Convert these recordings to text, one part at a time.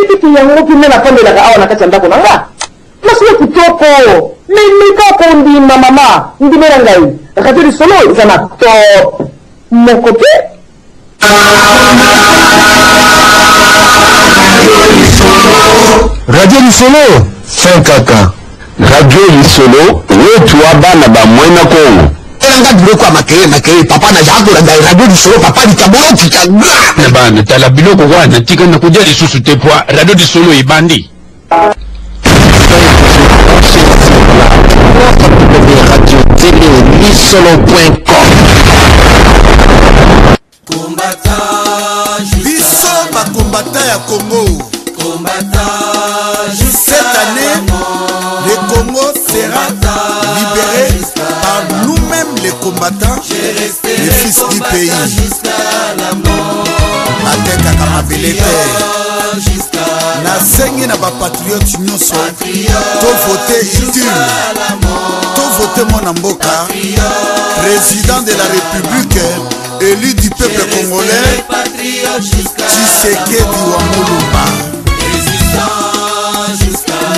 Oyebi ke yango mpe nde nafandelaka awa na kati ya ndako na nga. Masolo kitoko mais meka kondima mama ndimela ngai radio lisolo eza na top moko te. Radio Lisolo, fin kaka. Radio Lisolo, wetu wa bana ba mwena Kongo. Nga biloko ya makeye makeye papa na za kolanda radio lisolo papa likambo okita na bana tala biloko wana tika na kodia lisusu te pwa radio lisolo ebandi. www.radiotelélisolo.com Biso ba combattants ya Congo. Cette année, le Congo sera libéré par nous-mêmes les combattants, les fils du pays. Batekaka mabele te. Nasengi na bapatriote nyonso tovote utile, tovote mwana mboka, président de la République élu du peuple congolais, Tshisekedi wa Mulumba.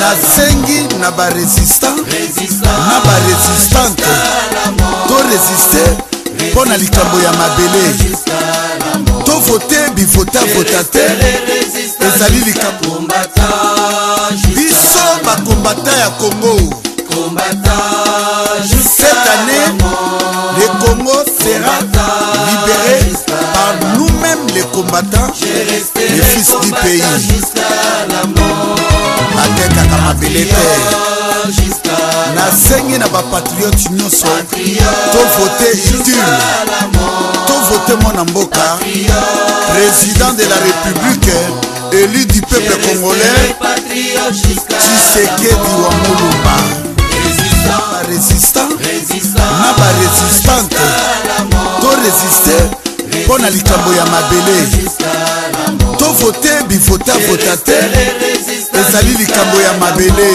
Nasengi na barésistant na barésistante to résiste mpo na likambo ya mabele, tovote bivota vota te, ezali likambo. Biso bakombata ya Congo. Cette année, le Congo sera libéré par nous-mêmes les combattants, les fils du pays. Batekaka mabele te. Nasengi na bapatriote nyonso tovote utile, tovote mwana mboka, président de la République élu du peuple congolais, Tshisekedi wa Mulumba. Barésistant na barésistante to résiste mpo na likambo ya mabele, tovote bivota vota te, ezali likambo ya mabele.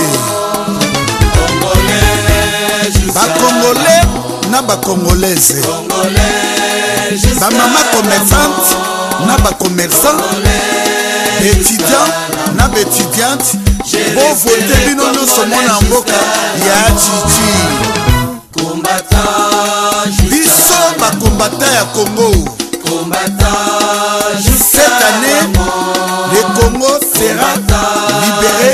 Bakongolais na bakongolaise, bamama commerçante na bacommerçant, baétudiant na baétudiante, bovote bino nyonso mwana mboka ya Chichi. Biso bakombata ya Congo. Cette année, le Congo sera libéré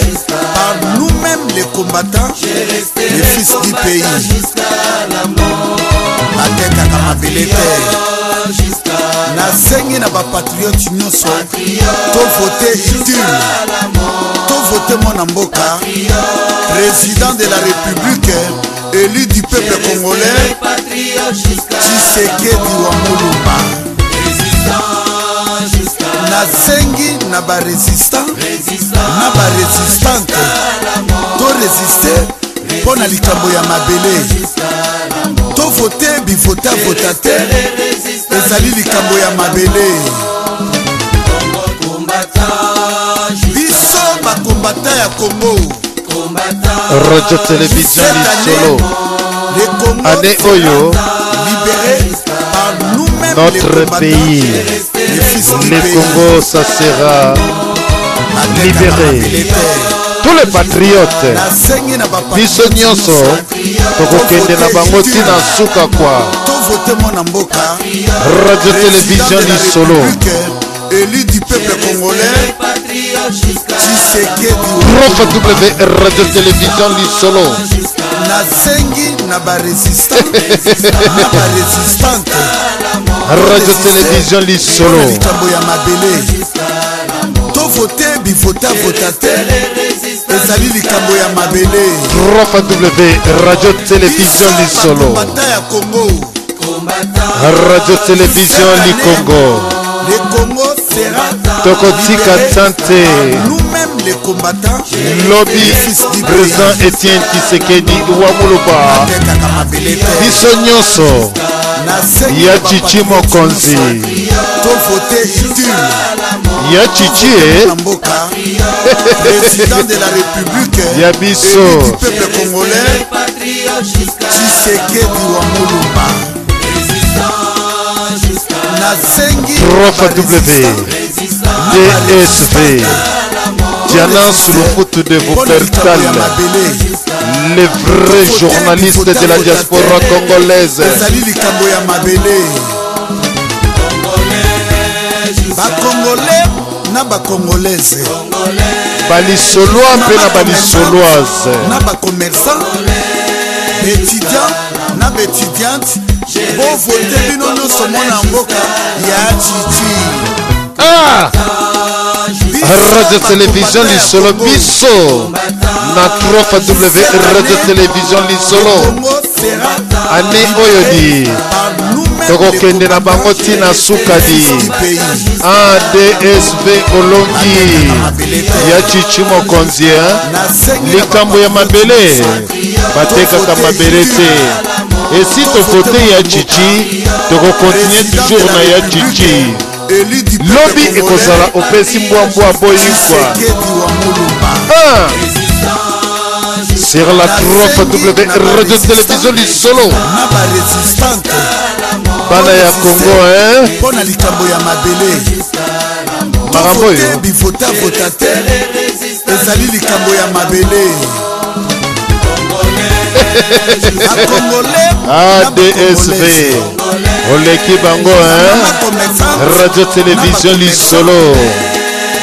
par nous-mêmes les combattants, les fils du pays. Batekaka mabele te. Nasengi na bapatriote nyonso tovote utile, tovote mwana mboka, président de la République élu du peuple congolais, Tshisekedi wa Mulumba. Nasengi na barésistant na barésistante to résiste mpo na likambo ya mabele, tovote bivota vota te, ezali likambo ya mabele. Biso bakombata ya Congo. Radio Télévision Lisolo. Le Congo Année sera Oyo. libéré par nous-mêmes les Notre combattants, pays, les fils du le pays. Congo, ça sera Batekaka libéré. mabele te. Tous les patriotes, Nasengi na biso bapatriote nyonso nyonso tokokende na bango ntina suka kwa tovote mwana mboka, Radio président Télévision de la Lisolo. République élu du peuple congolais, Tshisekedi wa 3 W Radio Télévision Lisolo. Nasengi na barésistant na barésistante Radio Télévision Lisolo. likambo ya mabele, tovote bivota vota te, ezali likambo ya mabele. 3 W Radio Télévision Biso Lisolo. bakombata ya Congo. Radio Télévision Likongo. Le Congo sera Tokotika libéré tante. par nous-mêmes les combattants, Lobby les fils du président pays. Etienne Tshisekedi wa Muluba. Batekaka mabele te. Biso nyonso Nasengi ya na Chichi bapatriote Mokonzi. nyonso tovote utile, Ya Chichi e na mboka, président de la République Ya biso. élu du peuple congolais, Tshisekedi wa Mulumba. Nasengi 3 W DSV. Diana Sulufutu de Wuppertal, les vrais journalistes de la diaspora congolaise. Ezali likambo ya mabele. Bacongolais na bacongolaise, balisolois mpe na balisoloise, na bacommerçant, baétudiant na baétudiante, bovote bino nyonso mwana mboka ya Chichi. Ah! Radio Télévision Lisolo, biso na 3 W Radio Télévision Lisolo. Année oyo di tokokende na bango ntina suka di ADSV olongi ya Chichi mokonzi, hein? Likambo ya mabele, batekaka mabele te. Esi tovote ya Chichi, tokokontinue toujours na ya Chichi. Lobi ekozala opesi mbwambwa boyikwa. Ah! Sur la 3 W Radio Télévision Lisolo, na barésistante, bana ya Congo, hein? Mpo na likambo ya mabele. Makambo oyo. Bivotavota te, ezali likambo ya mabele. Bacongolais, ADSV oleki bango, hein? Radio Télévision Lisolo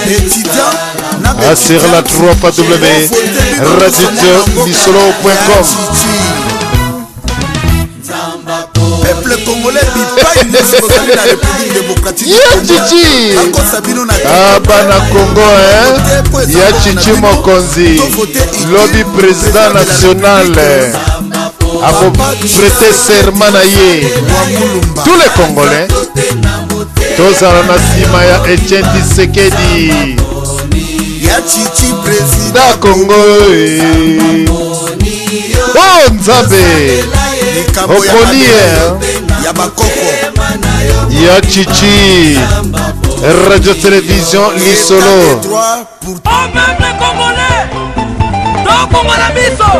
étudiant Ah, sur la 3 W radio lisolo.com. Peuple congolais, bipai nyonso bozali na République démocratique, Ya Chichi. bakosa bino na Ah, bana Congo, hein? Ya Chichi mokonzi, lobi président national akoprêter serment na ye. Tous les Congolais, tozala na nsima ya Etienne Tshisekedi. Ya Chichi président Na Congo, eh. Oh Nzambe. Likambo ya Oponi, mabele ya bakoko. Ya Chichi, Radio Télévision Lisolo. Droit pour Au peuple congolais, tokongola biso,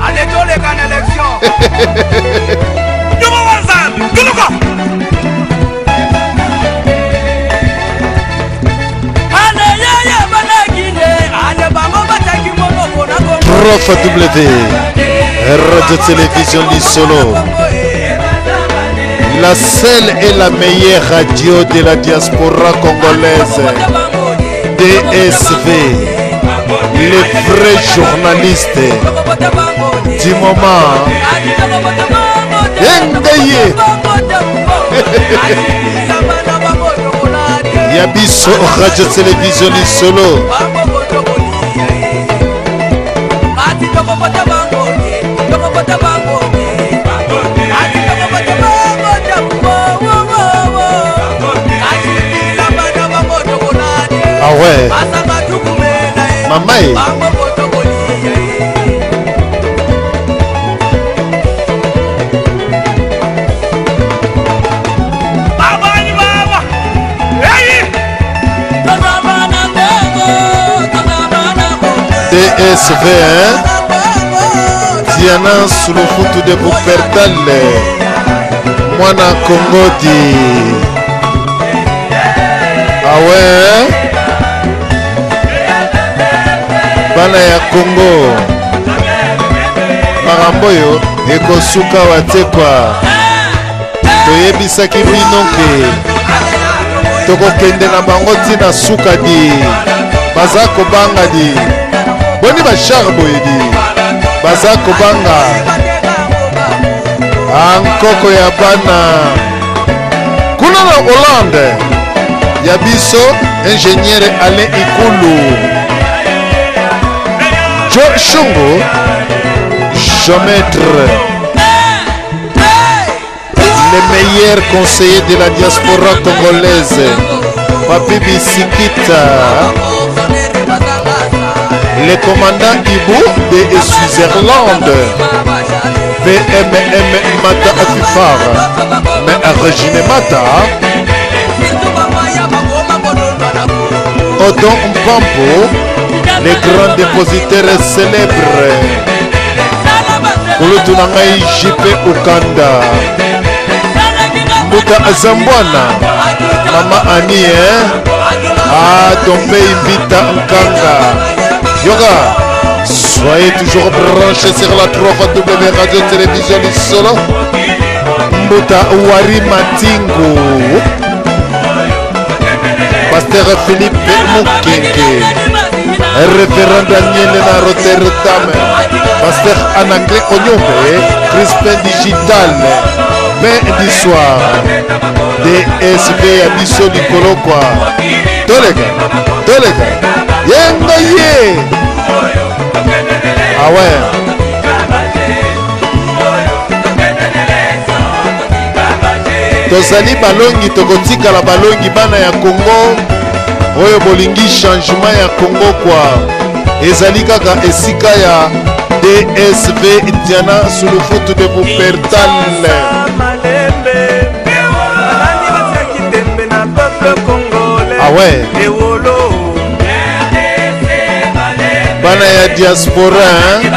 ale toleka na élection nyuma wa Nzambe tuluka ale yeye banakine ale bango bataki monoko na Kongo. 3 W Radio Télévision Lisolo, la seule et la meilleure radio de la diaspora congolaise. DSV, les vrais journalistes du moment. Engaye. Ya biso Radio Télévision Lisolo. Ah ouais, mama e. Babani baba eyi. DSV, hein? Diana Sulufutu de Wuppertal, mwana Congo di. Ah ouais, hein? Bana ya Congo, makambo oyo ekosuka wa te kwa. Toyebisaki bino ke tokokende na bango ntina suka di. Baza kobanga di, boni bachar boye di, baza kobanga ankoko ya bana kuna na Hollande. Ya biso ingénieur Alain Ikulu, Jo Shungu, géomètre, les meilleurs conseillers de la diaspora congolaise, Papi Bisikita, le commandant Ibu de Switzerland, PMM Mata Afifar, mais Régine Mata, Odon Mpampo, les grands dépositaires célèbres, kulutu na ngai JP Ukanda, Mbuta Azambwana, Mama Ani, hein? Ah, Dombe Vita Nkanga. Yoga. Soyez toujours branchés sur la 3 W Radio Télévision Solo. Mbuta Wari Matingo. Pasteur Philippe Mukenge. Révérend Daniel na Rotterdam. Pasteur Anaclet Onyombe. Crispin Digital. Pain du soir. DSV ya biso likolo kwa. Toleka. Toleka. Yenga ye. Ah ouais. Tozali balongi, tokotikala balongi, bana ya Congo oyo bolingi changement ya Congo kwa. Ezali kaka esika ya DSV Diana Sulufutu de Wuppertal. Ah ouais. Bana ya diaspora, hein?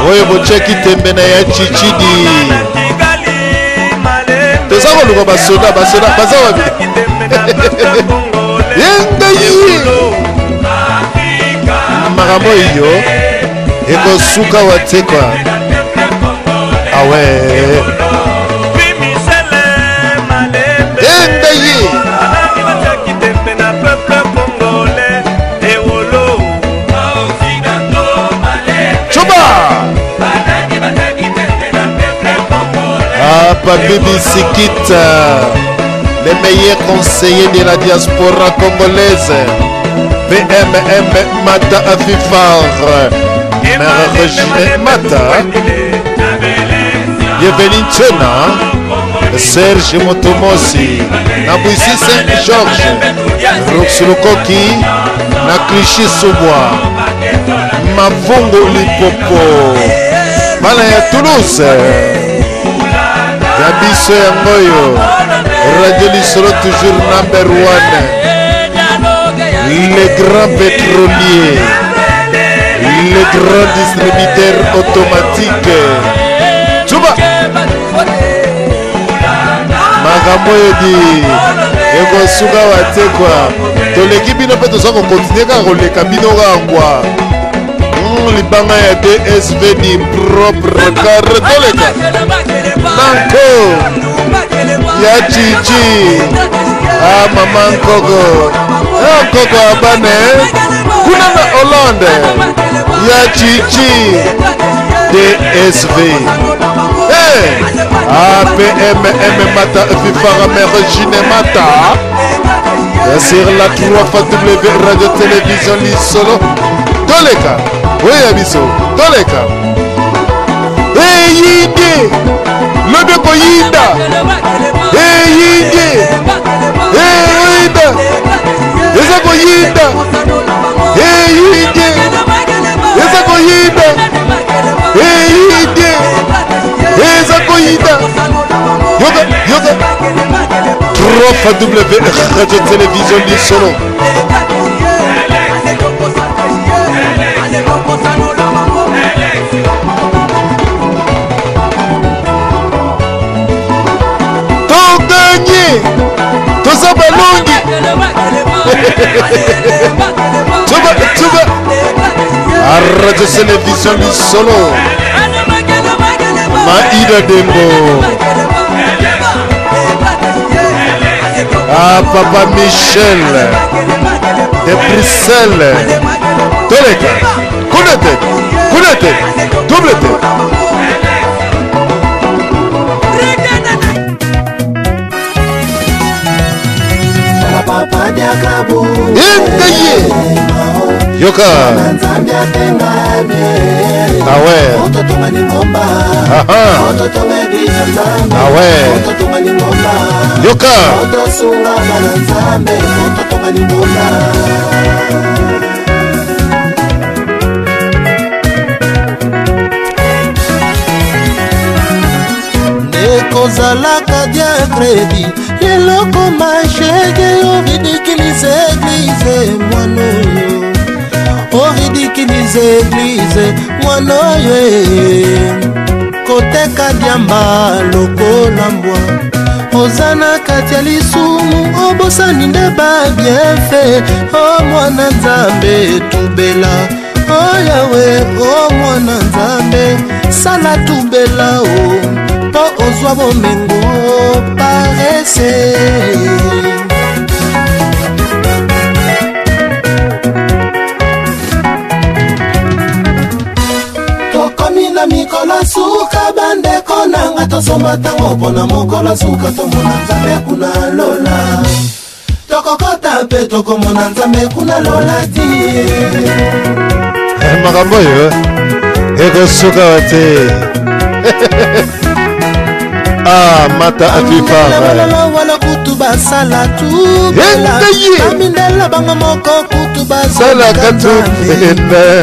Oyo botiaki tembe na ya Chichidi. Toza koluka basoda, basoda baza wapi? Yenga ye. Makambo iyo ekosuka watekwa. Ah ouais. Yenga ye. Chuba. Ah, Papi Bisikit, les meilleurs conseillers de la diaspora congolaise. PMM Mata Afifar, Mère Regine Mata, Bienvenue Tchena, Serge Motomosi, Nabuisi Saint-Georges, Roxulukoki, na Clichy-sous-Bois, Mavungu Lipopo, bana ya Toulouse, ya biso yango oyo, Radio Lisolo toujours number 1, les grands pétroliers, les grands distributeurs automatiques. Tchouba! Makambo oyo di ekosuka watekwa. Toleki bino mpe toza kokontinue kaka koleka bino kaka kwa. Libanga ya DSV di propre carré toleka. Nanko ya Chichi. Ah, mama Nkoko. Ah, Nkoko abane. Kuna na Hollande. Ya Chichi. DSV. Hey! APMM Mata Fifara Mère Regine Mata. Bien sûr, la 3 fois W Radio Télévision Lisolo. Toleka. Oui, Abiso. Toleka. Hey, Yinde. Lobe ko Yinda. Hey, Yinde. Hey, Yinda. Eza ko Yinda. Hey, Yinde. Eza ko Yinda. Hey, Yinde. Eza ko Yinda. Yoga, yoga. 3 fois W Radio Télévision Lisolo. Toganye, toza balongi. Tuba, tuba. Radio Télévision Lisolo. Maïda Dembo. Ah, Papa Michel de Bruxelles. Toleka, Kunete, Kunete, double T. Ingaye. Yoka. Ah ouais. Ah ah. Ah ouais. Yoka. Kozalaka diacre lelo koma shege oridikilize eglize mwana oyo, oridikilize eglize mwana oyo, koteka diamba lokola mbwa, Oza na kati ya lisumu, obosani nde ba bienfait. O mwana Nzambe, tubela. O Yawe, o mwana Nzambe, sala tubela o mpo ozwa bomengo parese. Tokomi na mikolo suka, bandeko nanga, tosomba ntango mpona mokolo suka, tomona Nzambe kuna lola. Tokokota mpe tokomona Nzambe kuna lola ti. Makambo oyo ekosuka te. Ah, mata afifara. Wala kutu basala tubela, bamindela bango moko kutu. Basalaka tubela.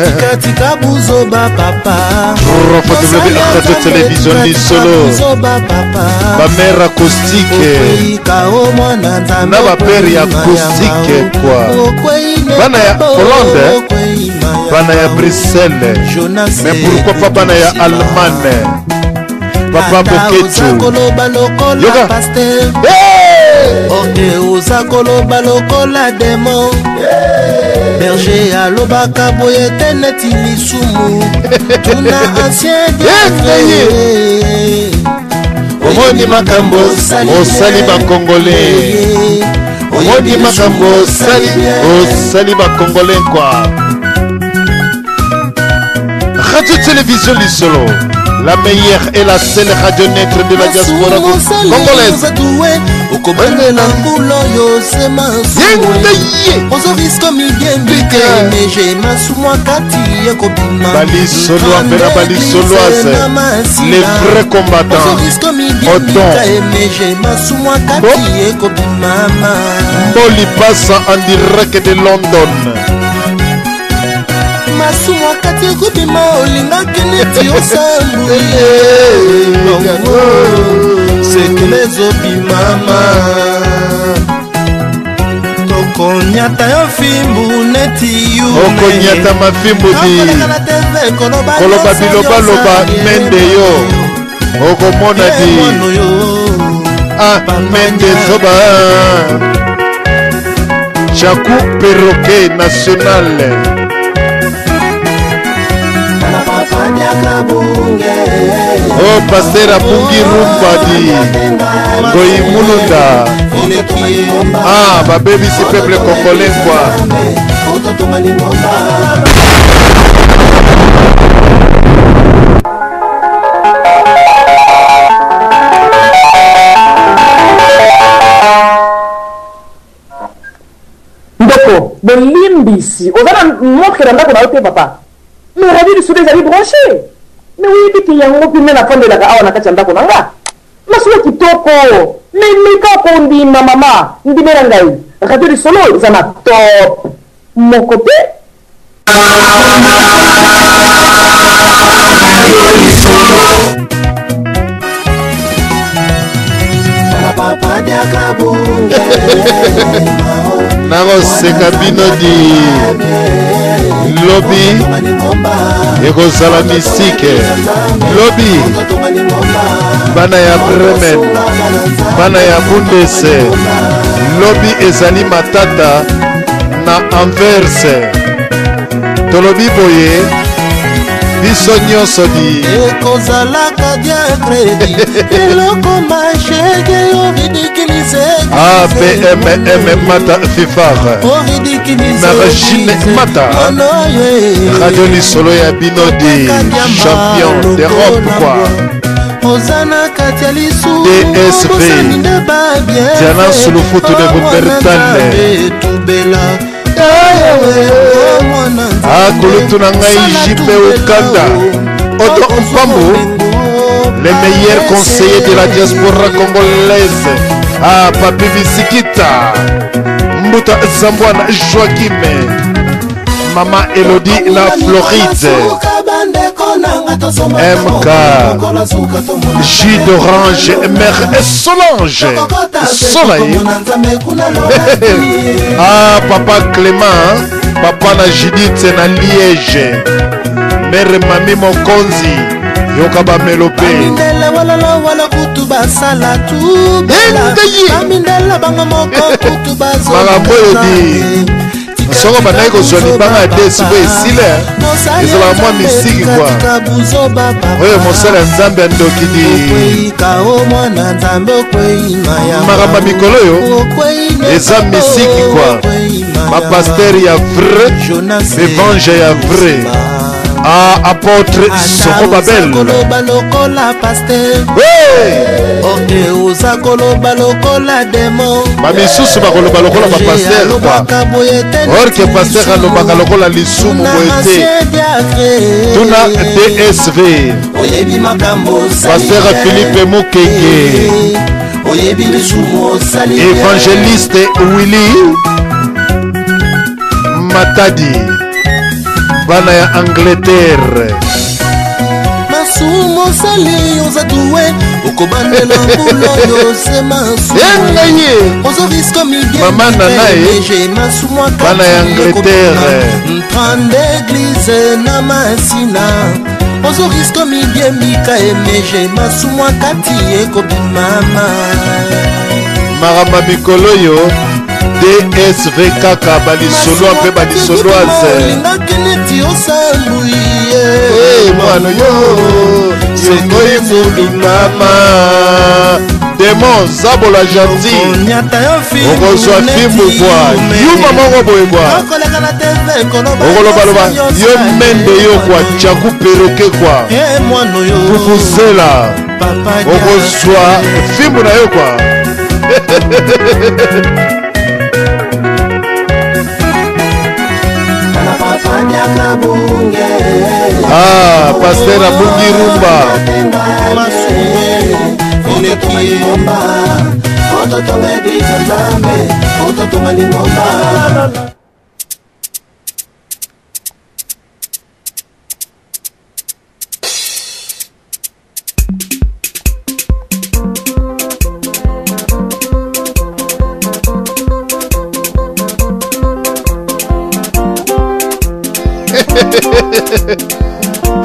Tikatika buzoba papa. Radio Télévision Lisolo, bamare acoustique na bapere ya acoustique kua, bana ya Hollande, bana ya Bruxelles, mais pourquoi pas bana ya Allemagne, papa Boketu. Koloba lokola Yoka. Pasteur oke, oza koloba lokola demo. Berger alobaka boye te neti lisumu. Tuna ancien diacre. Omoni makambo osali Bakongolais, omoni makambo osali, osali Bakongolais kwa. Radio Télévision Lisolo, la meilleure et la seule radio neutre de la diaspora congolaise. Okobandela mbula oyo osema, ozoriske midiembike meje masumu akati ekobima. Balisolois mpe na balisoloise, les vrais combattants. Ozoriske midiembika emeje masumu akati ekobimama. Mboli Passa en direct de London. Masumu akati ekobima, olingaki neti osambwi, sekele ezobimama. Tokonyata yo fimbu neti. Okonyata mafimbu di koloba bilobaloba, mende yo okomona di. Ah, mende zoba. Chaku perroquet national. Oh, pasteur abungi rumba di Ngoi Mulunda. Ah, babebisi peuple congolais quoi. Ndeko, bolimbisi, oza na montre na ndako na yo te papa, mais radio Lisolo ezali branché. Mais oyebi ke yango mpe nde nafandelaka awa na kati ya ndako na nga. Masolo kitoko, mais meka kondima mama, ndimela ngai, radio Lisolo eza na top moko te. Nakoseka bino di. Lobi ekozala misike. Lobi bana ya Bremen, bana ya Bundese, lobi ezali matata na Anvers. Tolobi boye biso nyonso di. Ekozalaka bien crédit eloko mashege oridikulise. ABMM Mata Fifar Margine Mata, Radio Lisolo ya bino di, champion d'Europe quoi. Oza na kati ya lisumu. DSV Diana Sulufutu de Wuppertal. Tubela. Akulutu na ngai JP Okanda Otto Mpambo, les meilleurs conseillers de la diaspora congolaise. Ah, Papi Bisikita, Mbuta Zambwana Joaquim, Mama Elodie na Floride, MK Jus d'orange, Mère Solange Soleil. Ah, papa Clément, papa na Judith na Liège, Mère Mami Mokonzi. Yoka bamelope. Bamindele walala wala kutu basala tubela. Bamindele bango moko kutu Makambo oyo di soko bandaki kozwa libanga ya desi po esila, ezalaka mwa misiki kwa oyo mosala ya Nzambe ya ndoki di. Makambo ya mikolo oyo eza misiki kwa bapasteur ya vrai, evange ya vrai, a apôtre Zorobabel. Koloba lokola pasteur, oke oza koloba lokola démon. Bamisusu bakoloba lokola bapasteur kwa, or que pasteur alobaka lokola lisumu boye te. Tuna DSV. Oyebi makambo. Pasteur Philippe Mukenge. Oyebi lisumu osali. Évangéliste Willy Matadi, bana ya Angleterre. Masumu osali, oza tuwe okobandela mbula oyo se masumu. Engaye. Ozoriske. Mama Nana ye, bana ya Angleterre. Prendre église na masina, ozoriske midiembika emeje masumu akati ekobimama. Makambo ya mikolo oyo DSV kaka balisolo mpe balisoloise. Olingaki neti osambwi. Hey, mwana yo sengoi mululama démon zabola gentil. Onyata yo. Okozwa fimbu kwa yuma moko boye kwa. Okoleka na TV koloba. Okolobaloba yo mende yo kwa tyaku perroquet kwa. Mwana oyo. Vuvuzela. Papa. Okozwa fimbu na yo kwa. Ah, pasteur abungi rumba. Ototonga église Nzambe, ototonga lingomba.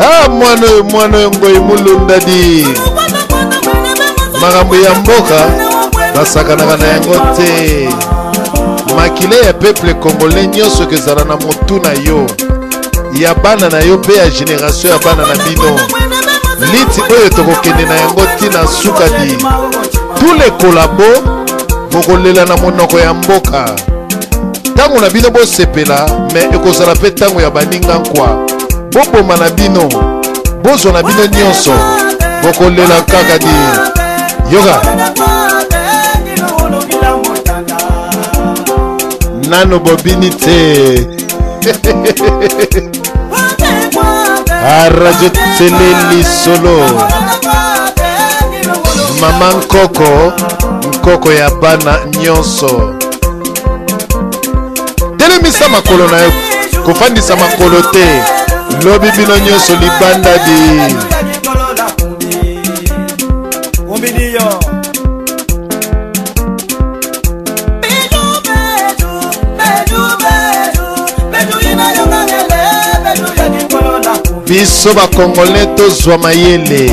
Ah, mwana oyo, mwana oyo ngoi mulunda di, makambo ya mboka basakanaka na yango te. Makila ya peuple congolais nyonso ekozala na motu na yo, ya bana na yo mpe ya génération ya bana na bino. Liti oyo tokokende na yango ntina suka di, tous les collabos bokolela na monoko ya mboka. Ntango na bino bosepela, me ekozala mpe ntango ya baninga nkwa boboma na bino, bozwa na bino nyonso, bokolela kaka di. Yoka nano bobini te. A radio télé Lisolo, mama nkoko, nkoko ya bana nyonso. Telemisa makolo na yo, kofandisa makolo te. Lobi bino nyonso libanda di. Biso bakongolais tozwa mayele.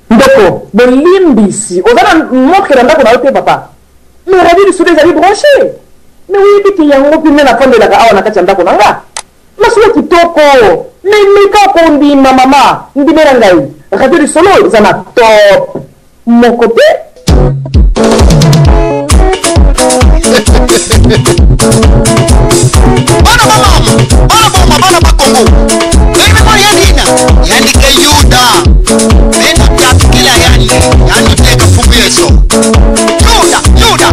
Ndeko, bolimbisi, oza na montre na ndako na yo te papa. Mais radio Lisolo ezali branché, mais oyebi ke yango mpe nde nafandelaka awa na kati ya ndako na nga. Masolo kitoko, mais meka kondima mama, ndimela ngai, radio Lisolo eza na top moko te. Bana bamama, bana boma, bana bakongo, bebe yandina yandike Yuda bena byapikila yandi yanduteka fuku yeso Yuda Yuda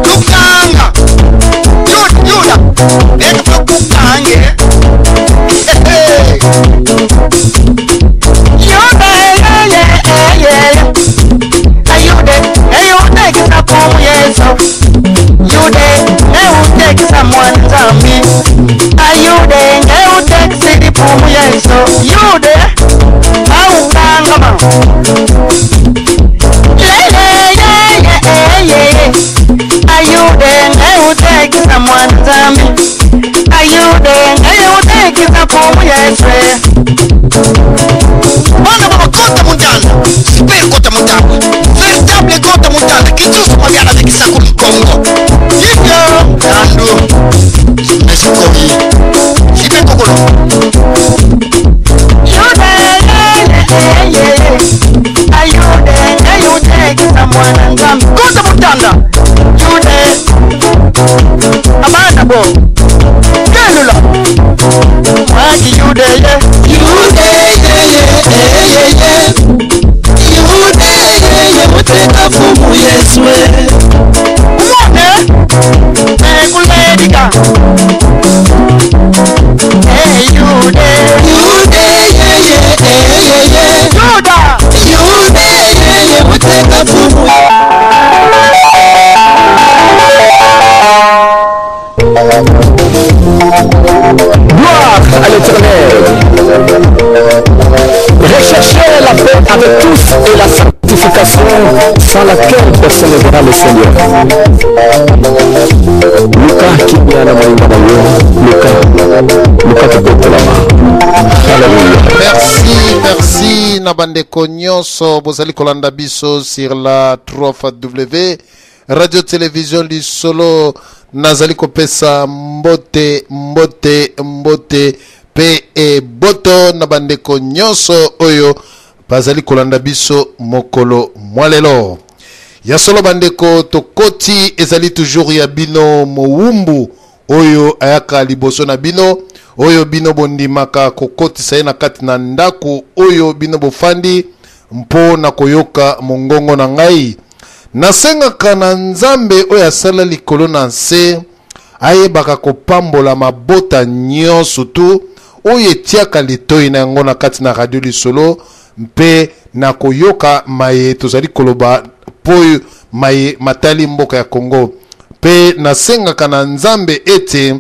lukanga Yuda Yuda beka kukange. Yuda ye ye ye Yuda eyude kitapu yeso Yuda eude. Kota mutanda Jude Abana bo Kelula Mwaki Jude ye Jude ye ye ye ye Jude ye ye muteka fumu Yesu Umone Ekuledika Hey Jude Jude ye ye ye ye Juda Jude ye ye muteka fumu. Gloire à l'Éternel. Recherchez la paix avec tous et la sanctification sans laquelle personne ne verra le Seigneur. Luka kimia na moyinga na yo, Luka, Luka tokotolama. Hallelujah. Merci, merci na bandeko nyonso bozali kolanda biso sur la 3 W Radio Télévision Lisolo. Nazali kopesa mbote, mbote, mbote pe eboto na bandeko nyonso oyo bazali kolanda biso mokolo mwa lelo. Ya solo bandeko, tokoti, ezali toujours ya bino mowumbu oyo ayaka liboso na bino, oyo bino bondimaka kokotisa ye na kati na ndako oyo bino bofandi mpo na koyoka mongongo na ngai. Nasengaka na Nzambe oyo asala likolo na nse ayebaka kopambola mabota nyonso tu oyo etiaka litoi na yango na kati na Radio Lisolo mpe na koyoka maye tozali koloba mpo maye matali mboka ya Kongo. Mpe nasengaka na Nzambe ete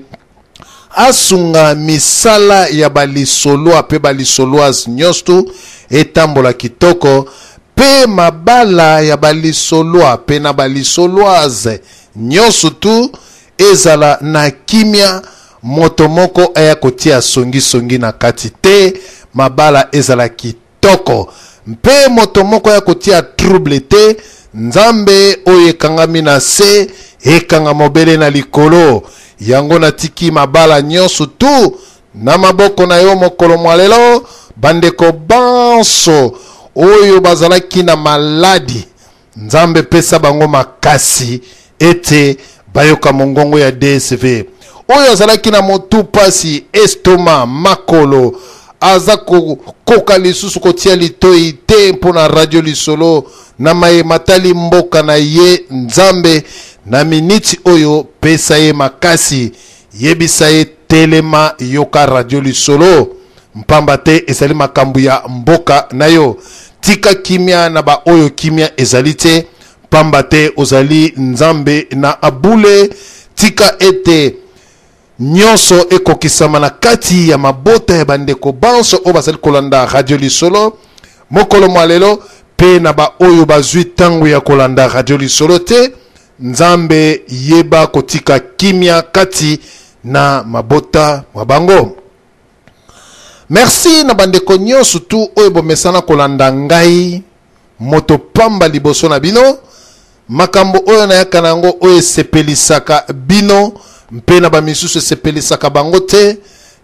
asunga misala ya balisolois mpe balisoloise nyonso etambola kitoko, mpe mabala ya balisolois mpe na balisoloise nyonso tu ezala na kimia, moto moko aya kotia songisongi na kati te, mabala ezala kitoko mpe moto moko aya kotia trouble te. Nzambe oyo ekangami na se ekanga mobele na likolo. Yango natiki mabala nyonso tu na maboko na yo mokolo mwa lelo. Bandeko banso oyo bazalaki na maladi, Nzambe pesa bango makasi ete bayoka mongongo ya DSV. Oyo azalaki na motu pasi, estoma, makolo, aza kokoka lisusu kotia litoi te mpo na Radio Lisolo na maye matali mboka na ye, Nzambe na miniti oyo pesa ye makasi, yebisa ye telema, yoka Radio Lisolo, mpamba te ezali makambo ya mboka na yo. Tika kimia na baoyo kimia ezali te, pamba te ozali Nzambe na abule. Tika ete nyonso ekokisama na kati ya mabota ya bandeko banso oyo bazali kolanda Radio Lisolo mokolo mwa lelo, mpe na baoyo bazwi ntango ya kolanda Radio Lisolo te. Nzambe yeba kotika kimia kati na mabota mwa bango. Merci na bandeko nyonso tu oyo bomesana kolanda ngai moto pamba liboso na bino. Makambo oyo nayaka na yango oyo esepelisaka bino mpe na bamisusu esepelisaka bango te,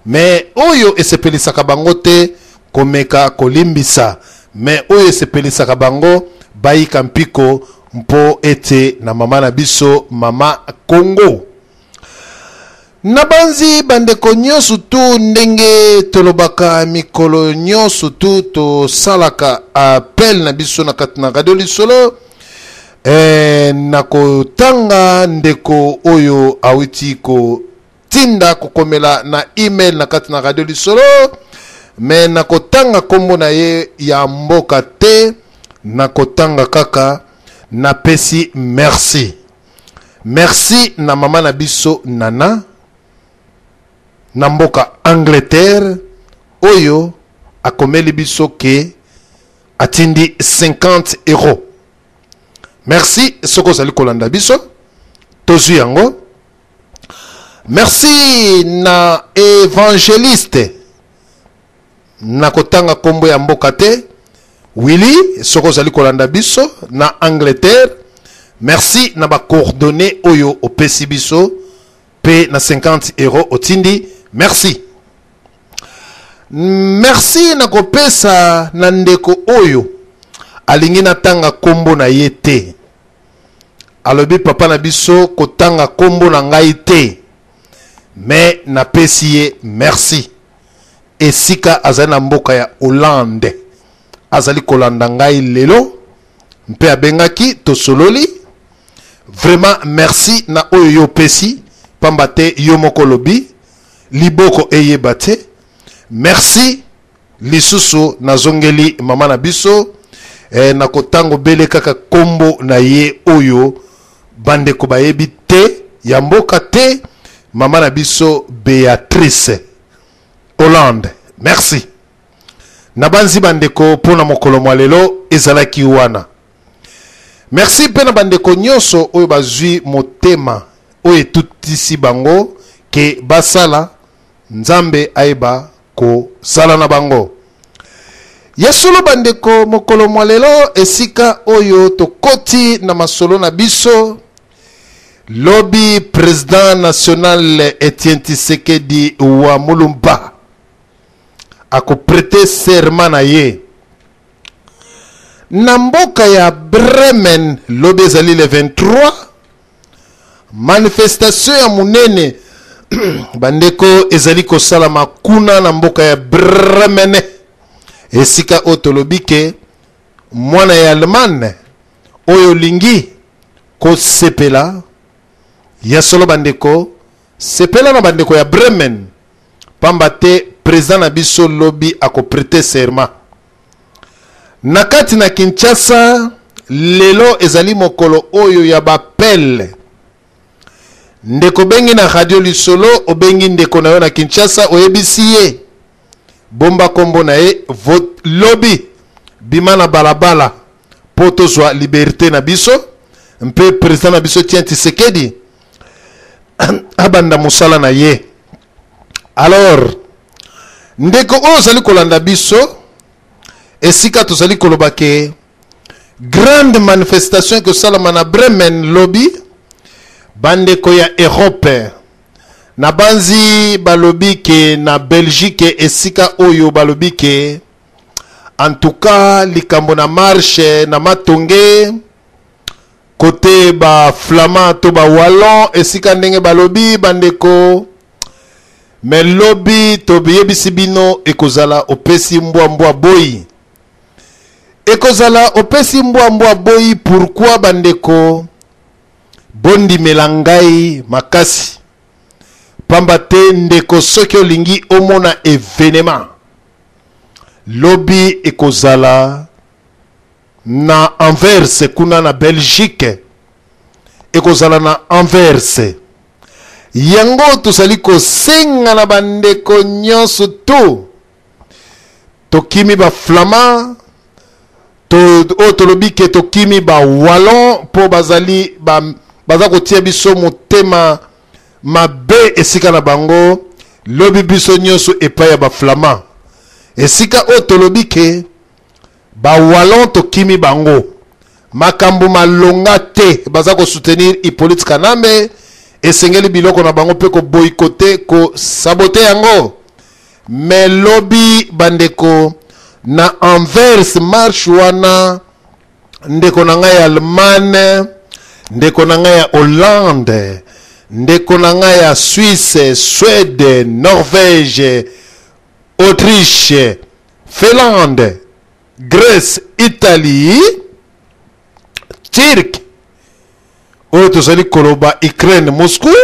me oyo esepelisaka bango te komeka kolimbisa, me oyo esepelisaka bango bayika mpiko mpo ete na mama na biso mama Kongo. Nabanzi bandeko nyonso tu, ndenge tolobaka mikolo nyonso tu, tosalaka appel na biso na kati na Radio Lisolo. Na kotanga ndeko oyo awuti kotinda kokomela na email na kati na Radio Lisolo, me na kotanga nkombo na ye ya mboka te, na kotanga kaka napesi merci. Merci na mama na biso Nana na mboka Angleterre oyo akomeli biso ke atindi 50 euros. Merci soki ozali kolanda biso, tozwi yango. Merci na évangéliste, na kotanga kombo ya mboka te, Willy, soki ozali kolanda biso na Angleterre, merci na ba coordonnées oyo opesi biso pe na 50 euros otindi. Merci. Merci na kopesa na ndeko oyo alingi natanga kombo na ye te. Alobi papa na biso kotanga kombo na ngai te, mais napesi ye merci. Esika azali na mboka ya Hollande, azali kolanda ngai lelo mpe abengaki tosololi. Vraiment merci na oyo yo opesi, pamba te yo moko olobi liboko eyeba te. Merci lisusu nazongeli mama na biso eh, na kotango bele kaka kombo na ye oyo bandeko bayebi te ya mboka te, mama na biso Beatrice Hollande. Merci. Nabanzi bandeko mpo na mokolo mwa lelo ezalaki wana. Merci mpe na bandeko nyonso oyo bazwi motema oyo etutisi bango ke basala Nzambe ayeba kozala na bango. Ya solo bandeko, mokolo mwa lelo esika oyo tokoti na masolo na biso, lobi president national Etienne Tshisekedi wa Mulumba akoprete serment na ye na mboka ya Bremen. Lobi ezali le 23, manifestation ya monene bandeko ezali kosalama kuna na mboka ya Bremen, esika oyo tolobi ke mwana ya Allemagne oyo olingi kosepela. Ya solo bandeko, sepela na bandeko ya Bremen, pamba te president na biso lobi akoprete serment. Na kati na Kinshasa lelo ezali mokolo oyo ya bapele. Ndeko bengi na radio lisolo, obengi ndeko na yo na Kinshasa, oyebisi ye bomba kombo na ye, lobi bima na balabala mpo tozwa liberte na biso mpe president na biso Etienne Tshisekedi abanda mosala na ye. Alors ndeko oyo ozali kolanda biso, esika tozali koloba ke grande manifestation ekosalama na Bremen lobi, bandeko ya Europe nabanzi balobi ke na Belgique esika oyo balobi ke en tout cas likambo na marche na matonge kote ba flamand to ba wallon esika ndenge balobi bandeko. Me lobi toyebisi bino ekozala opesi mbwa mbwa boyi, ekozala opesi mbwa mbwa boyi. Pourquoi bandeko? Bondimela ngai makasi, pamba te ndeko soki olingi omona evenement lobi ekozala na Anvers kuna na Belgique, ekozala na Anvers. Yango tozali kosenga na bandeko nyonso to tokimi ba flamand to oyo tolobi ke tokimi ba wallon mpo bazali ba, baza kotia biso motema mabe esika na bango. Lobi biso nyonso epai ya ba flamand esika oyo tolobi ke ba wallon tokimi bango, makambo malonga te, baza kosoutenir Hippolyte Kanambe, esengeli biloko na bango mpe koboyikote kosabote yango. Me lobi bandeko na Anvers marche wana, ndeko na ngai ya Allemagne, ndeko na ngai ya Hollande, ndeko na ngai ya Suisse, Suède, Norvège, Autriche, Finlande, Grèce, Italie, Turquie, oyo tozali koloba Ukraine, Moscou.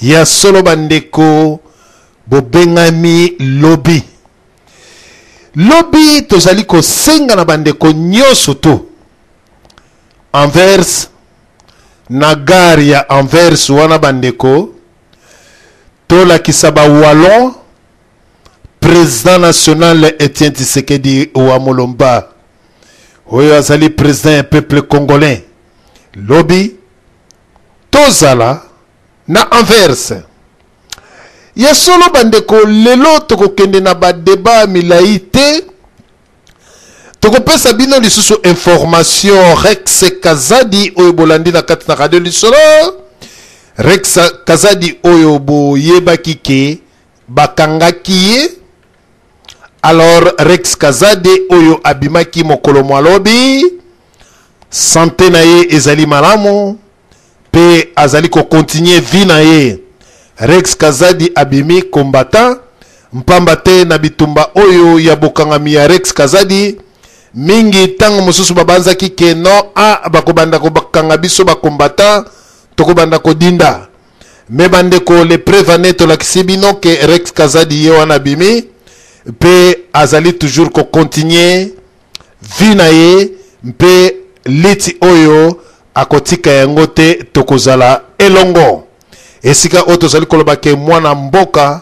Ya solo bandeko, bobengami lobi. Lobi tozali kosenga na bandeko nyonso to Anvers, na gare ya Anvers wana bandeko, tolakisa ba wallon président national Etienne Tshisekedi wa Mulumba oyo azali président ya peuple congolais. Lobi tozala na Anvers. Ya solo bandeko, lelo tokokende na ba débat milai te, tokopesa bino lisusu information Rex Kazadi oyo bolandi na kati na radio lisolo. Rex Kazadi oyo boyebaki ke bakangaki ye. Alors Rex Kazadi oyo abimaki mokolo mwa lobi. Sante na ye ezali malamu mpe azali ko continuer vie na ye. Rex Kazadi abimi combattant mpamba te na bitumba oyo ya bokangami ya Rex Kazadi, mingi ntango mosusu babanzaki ke non, ah, bakobanda kokanga biso ba combattant, tokobanda kodinda. Me bandeko, le preuve en est, tolakisi bino ke Rex Kazadi ye wana abimi mpe azali toujours ko continuer vie na ye mpe liti oyo akotika yango te, tokozala elongo. Esika oyo tozali koloba ke mwana mboka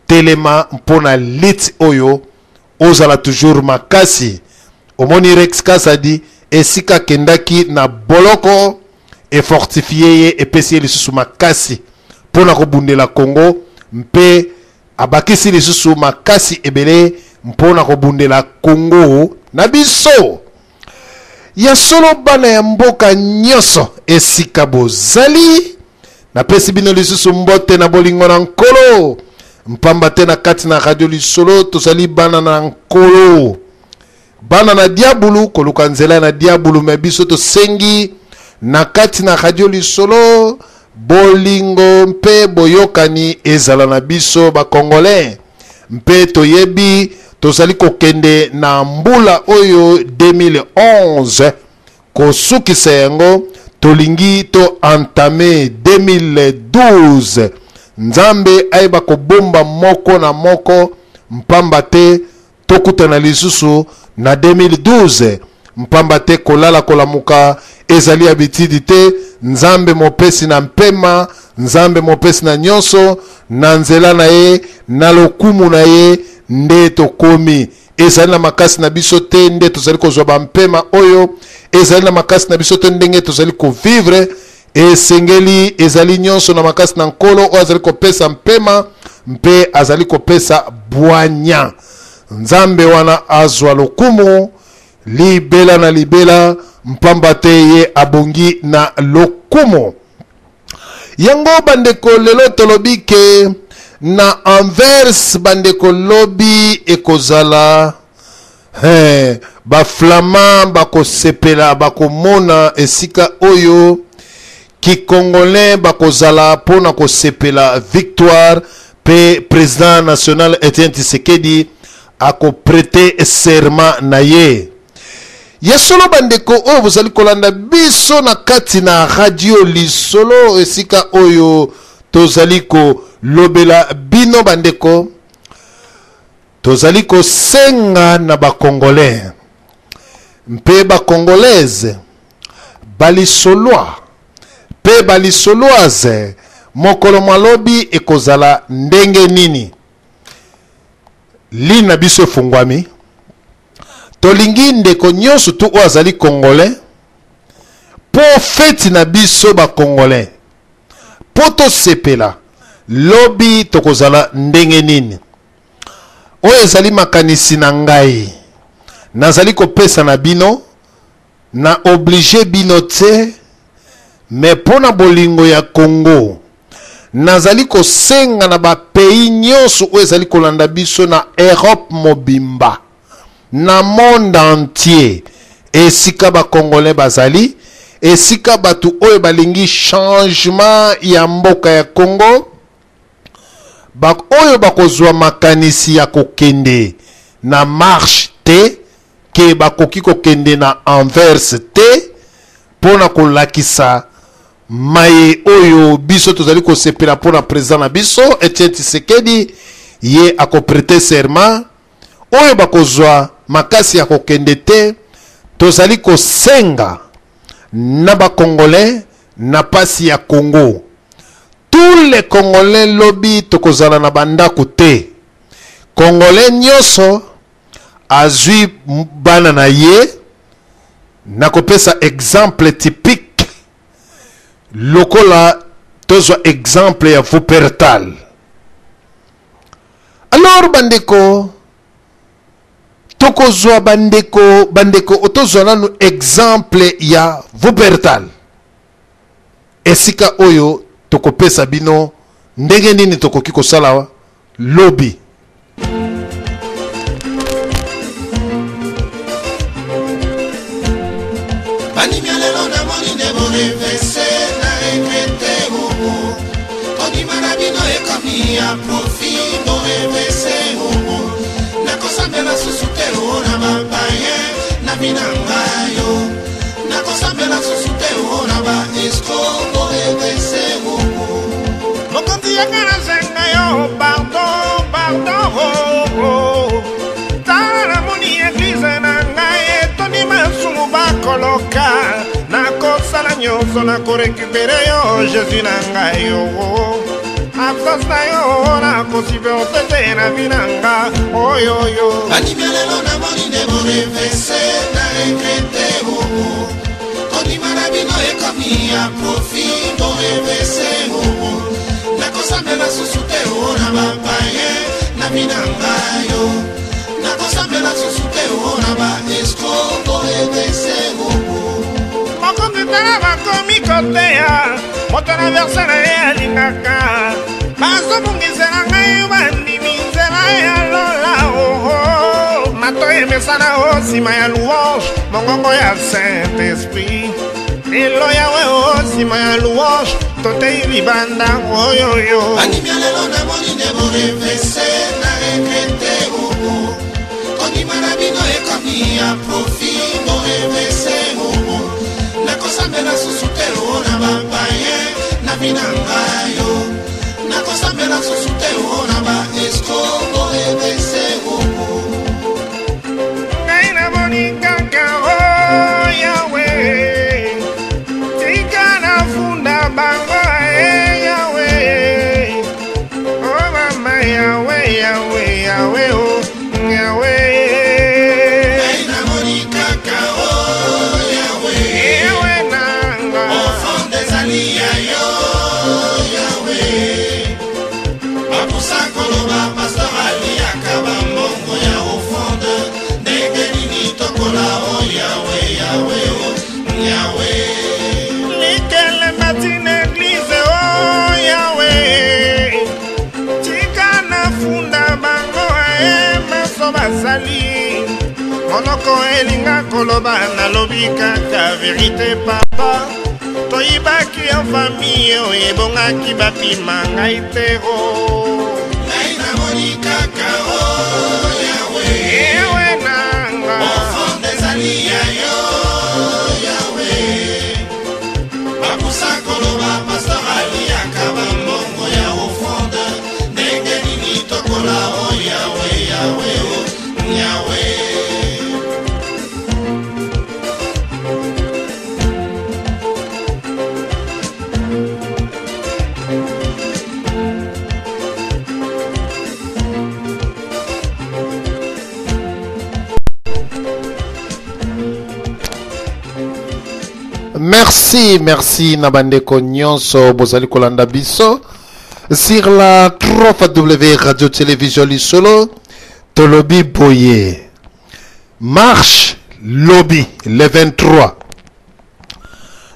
telema mpo na liti oyo, ozala toujours makasi. Omoni Rex Kazadi esika akendaki na boloko efortifie ye, epesi ye lisusu makasi mpo na kobundela Congo mpe abakisi lisusu makasi ebele mpo na kobundela Congo na biso. Ya solo bana ya mboka nyonso esika bozali, napesi bino lisusu mbote na bolingo na Nkolo, mpamba te na kati na Radio Lisolo tozali bana na Nkolo, bana na diabulu koluka nzela na diabulu. Me biso tosengi na kati na Radio Lisolo bolingo mpe boyokani ezala na biso ba Congolais, mpe toyebi tozali kokende na mbula oyo 2011 kosukisa yango, tolingi to entame 2012. Nzambe ayeba kobomba moko na moko, mpamba te tokutana lisusu na 2012, mpamba te kolala kolamuka ezali habitude te. Nzambe mopesi na mpema, Nzambe mopesi na nyonso, na nzela na ye, na lokumu na ye nde tokomi. Ezali na makasi na biso te nde tozali kozwa bampema oyo, ezali na makasi na biso te ndenge tozali kovivre. Esengeli ezali nyonso na makasi na Nkolo oyo azali kopesa mpema mpe azali kopesa bwanya. Nzambe wana azwa lokumu libela na libela, mpamba te ye abongi na lokumu. Yango bandeko, lelo tolobi ke na Anvers bandeko lobi ekozala he, ba flamand bakosepela, bakomona esika oyo kikongolais bakozala mpo na kosepela victoire, mpe président national Etienne Tshisekedi akoprete serment na ye. Ya solo bandeko oyo bozali kolanda biso na kati na Radio Lisolo, esika oyo tozali kolobela bino bandeko, tozali kosenga na ba Congolais mpe ba Congolaises, balisolois mpe balisoloises, mokolo mwa lobi ekozala ndenge nini? Ligne na biso efungwami. Tolingi ndeko nyonso tu oyo azali Congolais mpo feti na biso ba Congolais mpo tosepela lobi tokozala ndenge nini. Oyo ezali makanisi na ngai, nazali kopesa na bino, na oblige bino te, me mpo na bolingo ya Congo nazali kosenga na ba pays nyonso oyo ezali kolanda biso na Europe mobimba, na monde entier, esika ba Congolais bazali, esika bato oyo balingi changement ya mboka ya Congo, ba oyo bakozwa makanisi ya kokende na marche te, ke bakoki kokende na Anvers te mpo na kolakisa maye oyo biso tozali kosepela mpo na president na biso Etienne Tshisekedi, ye akoprete serment. Oyo bakozwa makasi ya kokende te, tozali kosenga na ba Congolais na pasi ya Congo, tous les Congolais lobi tokozala na bandako te. Congolais nyonso azwi bana na ye, nakopesa exemple typique lokola tozwa exemple ya Wuppertal. Alors bandeko, tokozwa bandeko, bandeko tozwa nanu exemple ya Wuppertal, esika oyo tokopesa bino ndenge nini tokoki kosala lobi. Bandimi ya lelo namoni nde borevese na regrete oo kondima na bino ekomi ya profi borevese oo nakosambela susu te oo na bapayen na vi na ngai yo nakosambela susu te oo na ba escro borevese oo Mokonzi yaka nasenga yo pardon pardon oh, oh. Tala namoni eglize na ngai etondi masumu bakoloka nakosala nyonso nakorekupere yo jésus na ngai yo oh. Absence na yo nakosupporte te na vi na nga oyoyo Bandimi ya lelo namoni nde borevese na regrete oo kondima na bino ekomi ya profi borevese oo nakosambela susu te oo na bapayen na vi na ngai yo nakosambela susu te oo na ba escro borevese oo Mokonzi tala bakomi koteya moto na verse na ye alingaka bazobungisela ngai bandimi nzela ya lola oho matoi emesana o nsima ya louange mongongo ya saint esprit lelo yawe o nsima ya louange totei libanda oyoyo Bandimi ya lelo namoni nde borevese na regrete oo kondima na bino ekomi ya profi borevese oo nakosambela susu te oo na bapayen na vi na ngai yo nakosambela susu te oo na ba escro borevese oo ngai namoni kaka o yawe tika nafunda bango e yawe o mama yawe yawe yawe o yawe ngai namoni kaka o yawe yawe nanga ofrande ezali ya yo yawe bapusa koloba pastor aliaka bambongo ya ofrande ndenge nini tokola o yawe yawe o yawe likelemba tina eglize o yawe tika nafunda bango e maso bazali monoko elinga koloba nalobi kaka verite papa toyibaki ya famille oyo ebongaki bapima ngai te o ngai namoni kaka o yawe ewe nanga ofrande ezali ya yo yawe bapusa koloba pastor aliaka bambongo ya ofrande ndenge nini tokola o yawe yawe o yawe Merci, merci na bandeko nyonso bozali kolanda biso sur la 3W Radio Télévision Lisolo tolobi boye marche lobi le 23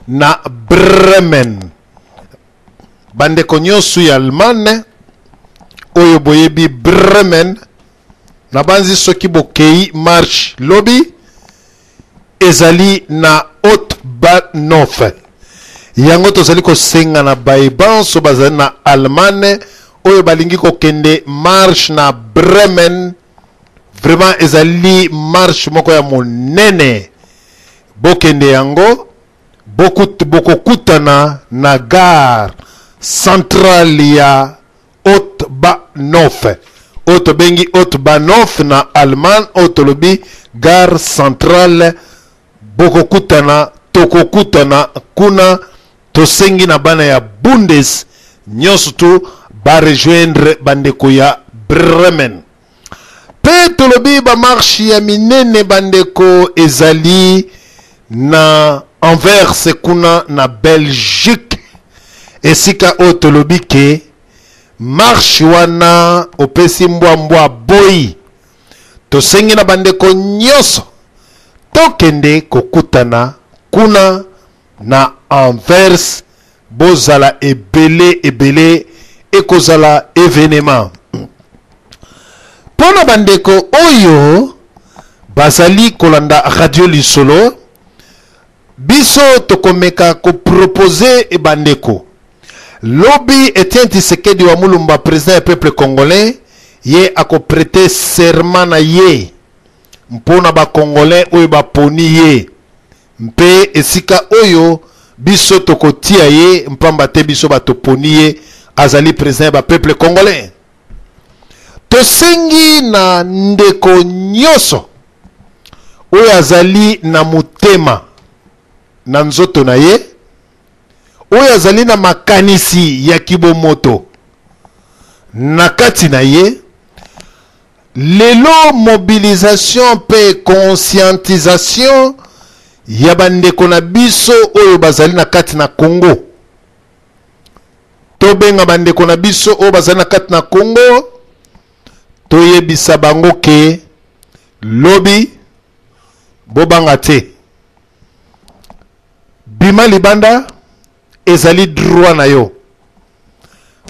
na Bremen bandeko nyonso ya Allemagne oyo boyebi Bremen nabanzi soki bokei marche lobi ezali na Haute-Bahnhof. Yango tozali kosenga na baye banso bazali na Allemagne oyo balingi kokende marche na Bremen. Vraiment ezali marche moko ya monene, bokende yango bokokutana na gare centrale ya Haute-Bahnhof oyo tobengi Haute-Bahnhof na Allemagne, oyo tolobi gare centrale. Bokokutana, tokokutana kuna. Tosengi na bana ya Bundes nyonso tu ba rejoindre bandeko ya Bremen. Pe tolobi ba marche ya minene bandeko ezali na Anvers kuna na Belgique, esika oyo tolobi ke marche wana opesi mbwa mbwa boyi. Tosengi na bandeko nyonso tokende kokutana kuna na Anvers, bozala ebele ebele, ekozala evenement. Mpo na bandeko oyo bazali kolanda Radio Lisolo, biso Biso tokomeka ko proposer bandeko. Lobi Etienne Tshisekedi wa Mulumba president ya peuple congolais ye ako prêter serment na ye mpo na ba congolais oyo baponi ye mpe esika oyo biso tokotia ye mpamba te biso bato poni ye azali president ya ba peuple congolais. Tosengi na ndeko nyonso oyo azali na motema na nzoto na ye, oyo azali na makanisi ya kibomoto na kati na ye, lelo mobilisation mpe conscientisation ya bandeko na biso oyo bazali na kati na Congo. Tobenga bandeko na biso oyo bazali na kati na Congo, toyebisa bango ke lobi bobanga te, bima libanda, ezali droit na yo.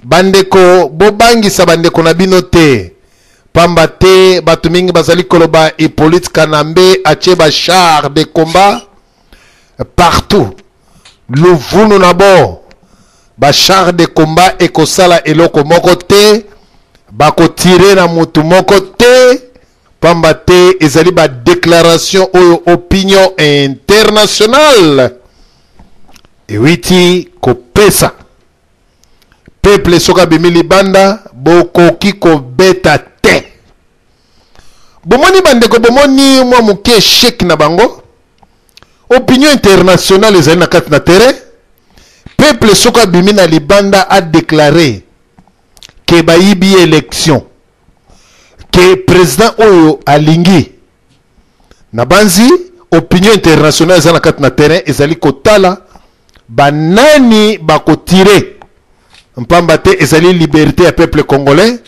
Bandeko, bobangisa bandeko na bino te, pamba te bato mingi bazali koloba Hippolyte Kanambe atie ba chars de combat partout. Luvunu na bo ba chars de combat ekosala eloko moko te, bakotire na mutu moko te, pamba te ezali ba declaration oyo opinion internationale ewiti kopesa. Peuple soki abimi libanda bokoki kobeta te. Bomoni bandeko, bomoni mwa moke echec na bango. Opinion internationale ezali na kati na terrain. Peuple soki abimi na libanda a declarer ke bayibi election, ke president oyo alingi, nabanzi opinion internationale eza na kati na terrain ezali kotala banani bakotire, mpamba te ezali liberté ya peuple congolais.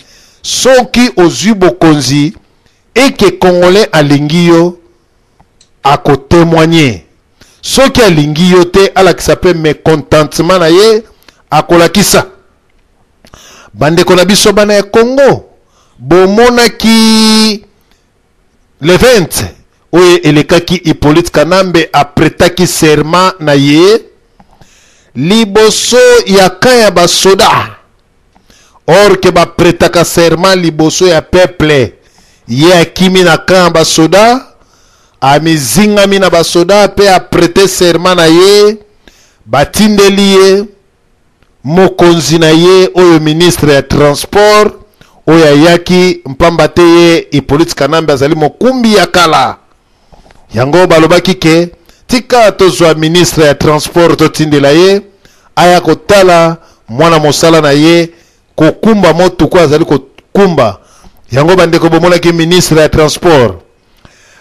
Soki ozwi bokonzi eke congolais alingi yo, akotemoigner. Soki alingi yo te, alakisa pe mécontentement na ye, akolakisa. Bandeko na biso bana ya Congo, bomonaki le 20 oyo elekaki Hippolyte Kanambe apretaki serment na ye liboso ya camp ya basoda. Or ke bapretaka serment liboso ya peuple, ye akimi na camp ya basoda, amizingami na basoda pe aprete serment na ye, batindeli ye mokonzi na ye oyo ministre ya transport oyo ayaki, mpamba te ye Hippolyte Kanambe azali mokumbi ya kala. Yango balobaki ke tika tozwa ministre ya transport totindela ye aya kotala mwana mosala na ye kokumba motuku azali kokumba. Yango bandeko bomonaki ministre ya transport.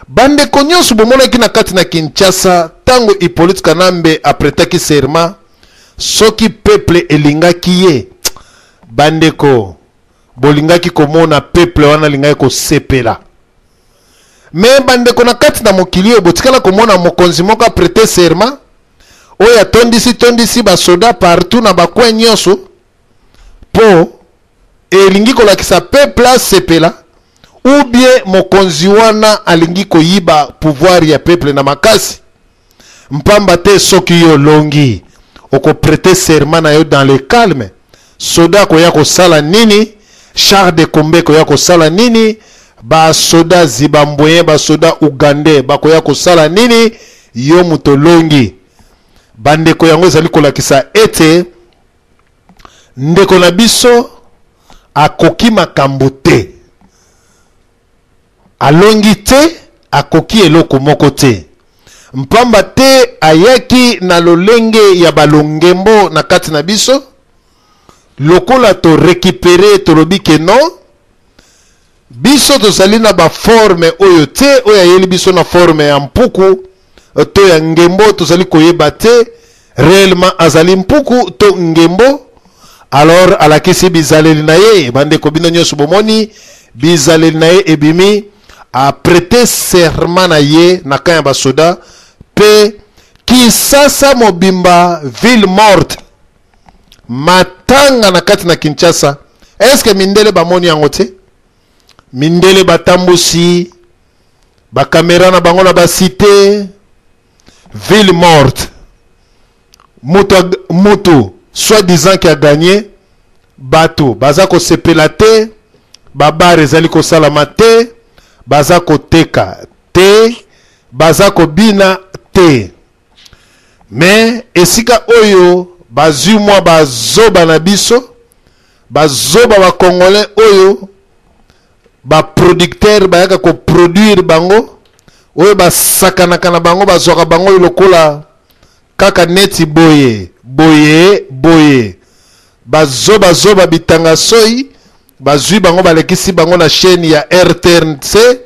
Bandeko nyonso bomonaki na kati na Kinshasa tango Hippolyte Kanambe apretaki serment, soki peuple elingaki ye, bandeko bolingaki komona peuple wana alingaki kosepela. Me bandeko na kati na mokili oyo botikala komona mokonzi moko aprete serment oyo atondisi tondisi basoda partout na bacoin nyonso po elingi kolakisa peuple asepela, ou bien mokonzi wana alingi koyiba pouvoir ya peuple na makasi. Mpamba te soki yo olongi okoprete serment na yo dans le calme, soda akoya kosala nini? Char de combat ekoya kosala nini? Basoda zimbabwéen, basoda ougandais bakoya kosala nini? Yo moto olongi. Bandeko, yango ezali kolakisa ete ndeko na biso akoki makambo te, alongi te, akoki eloko moko te, mpamba te ayaki na lolenge ya balongembo na kati na biso. Lokola to récupérer, tolobi ke non, biso tozali na baforme oyo te, oyo ayeli biso na forme ya mpuku to ya ngembo, tozali koyeba te réellement azali mpuku to ngembo. Alors alakisi bizaleli na ye. Bandeko bino nyonso bomoni bizaleli na ye ebimi, aprete serment na ye na camp ya basoda, pe Kinshasa mobimba ville morte, matanga na kati na Kinshasa. Est-ce que mindele bamoni yango te? Mindele batambusi bakamera na bango na basite, ville morte. Moto moto soit disant ki a gagné, bato baza kosepela te, ba bar ezali kosalama te, baza koteka te, baza kobina te. Mais esika oyo bazwi mwa bazoba na biso, bazoba ba congolais oyo ba producteur bayaka ko produire bango, oyo basakanaka na bango, bazwaka bango lokola kaka neti boye boye boye, bazoba zoba bitanga soyi, bazwi bango balekisi bango na chaîne ya RTNC.